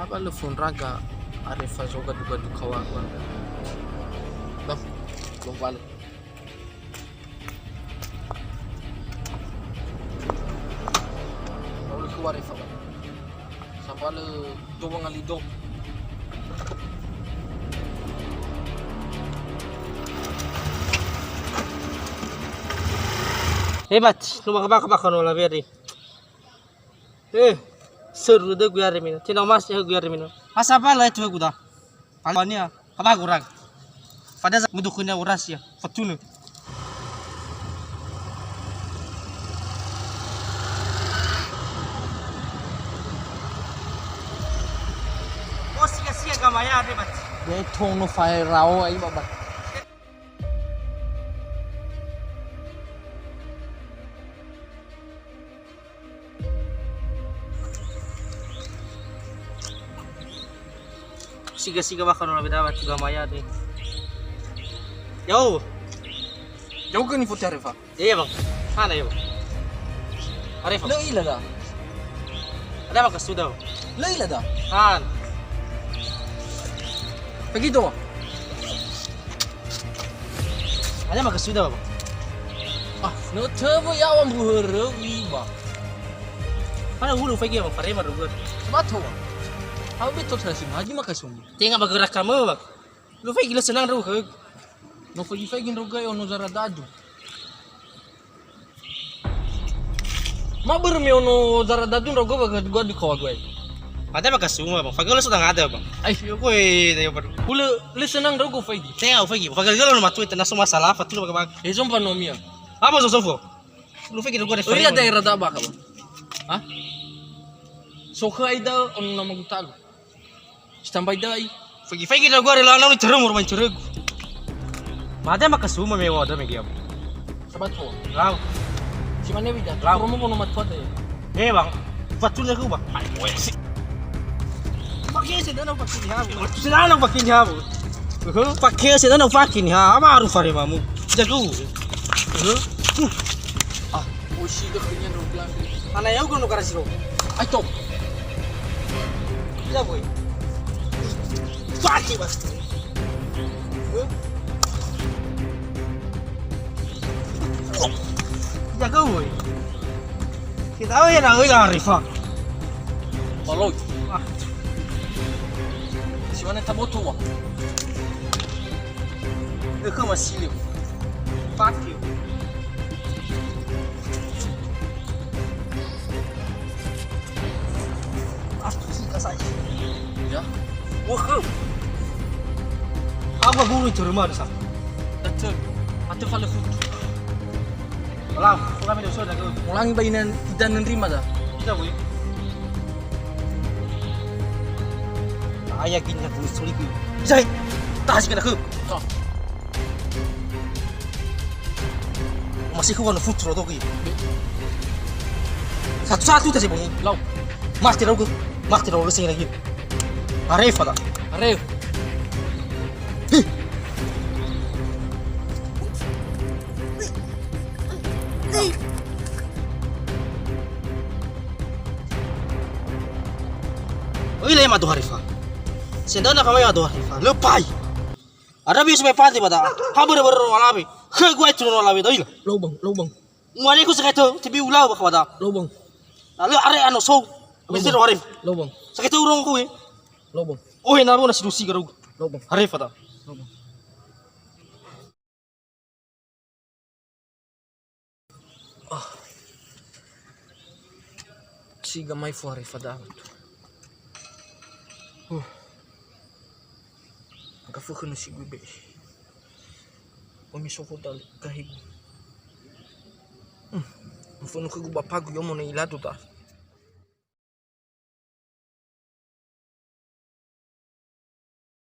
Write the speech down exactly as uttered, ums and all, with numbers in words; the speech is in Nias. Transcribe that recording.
Aba lö fondraga Arefa zogadu-gadu kawagu andrö. Bah, lombale. Lalu keluar Arefa, Bang. Sambalö dobo ngali do. Hebat, no baka-baka no laweri. Eh, seru dödögu yare mina. Tenga mas ya högu yare mina. Asa bala itu högu da. Palania, kabagu raga. Pada za mudukunya orasi ya. Fatunu. Oh, sia-sia gama ya, hebat. Dia itu no fai rao ai, Baba. Siga-siga bakha no labeda wa tiga maya de. Ya'o. Ya'o gö nifotöi Arefa? Iya, Bang. Mana ya, Bang? Arefa. Lö ila da. Ada apa kesudah, Bang? Lö ila da. Han. Begitu, Bang. Ada maka sudah, Bang. Ah, no töbö yaŵa mbuhöröwi, Bang. Mana hulu faigi, Bang, farema dua. Sabato, Bang. Hau beto terasi maju maka sungguh. Tenga bagera kamu, Bang. Lu faigi lö senang dua. No faigi-faigi ndra'ugö ono zaradadu. Ma börö me ono zaradadu ndra'ugö wa gadu-gadu kawagu ai. Ada maka suma, Bang. Fagölö sudah ada, Bang. Ai. Yo koe, da yo baru. Hulö lö senang ndra'ugö faigi. Teo faigi. Fagölö-gölö no matue tena so masalah, fatu baka-baka. Ezo mpa no mia. Apa so sofo? Lu faigi ndra'ugö. Oi, ada era da baka, Bang. Hah? So khö ai da ono nama gutalu. Sitambai dai. Faigi-faigi ndra'ugö re lana ni terömu rumah ceregu. Mada maka suma me wa da me giam. Sabato. Lau. Si mane wida. Lau. Promo mono matua dai. Eh, Bang. Fatuna ku, Bang. Ai, wes. Pakai sedana pakai ni ha. Sedana pakai ni ha. Uhu, pakai sedana pakai ni ha. Ama aru fare mamu. Jago. Uhu. Ah. Oishi dökhönia ndra'ugö andre. Ana ya'ugö no garasi ro. Aito. Ila boy. Fati bas. Jaga boy. Kita oi na oi la Arefa. Baloi. Ah. Siwane taboto wa. Eka masile. Fati. Astaga, saya. Ya. Wah, kau. Apa guru itu rumah ada sa? Betul. Atau kalau food. Kalau, kalau kami dosa dah kau. Ulangi bainan dan nerima dah. Kita boleh. Ayah gini aku sulit. Saya. Tahan sikit aku. Kau. Masih ku wano futuro toki. Satu-satu ta sebongi. Lau. Mati rau ku. Mati rau lesi lagi. Arefa ta. Aref. Hih. Oi, le madu Arefa. Sendana kamai madu Arefa. Lepai. Ada bisu me pati bata. Ha bere-bere ro alabe. Khö gua itu ro alabe doila. Lobang, lobang. Muane ku sakaito tibi ulau baka bata. Lobang. Lalu are ano so. Lobang. Mesti ro Arefa. Lobang. Sakaito urung ku e. Lobang. Oh, na bona sidusi garau. Lobang. Arefa ta. Lobang. Ah. Siga mai fuare fada'u tu. Huh. Angka fökhö no si gui be'e. Omi soho dal gahigu. Hmm. Mfönu khögu bapagu yomo ne iladu ta.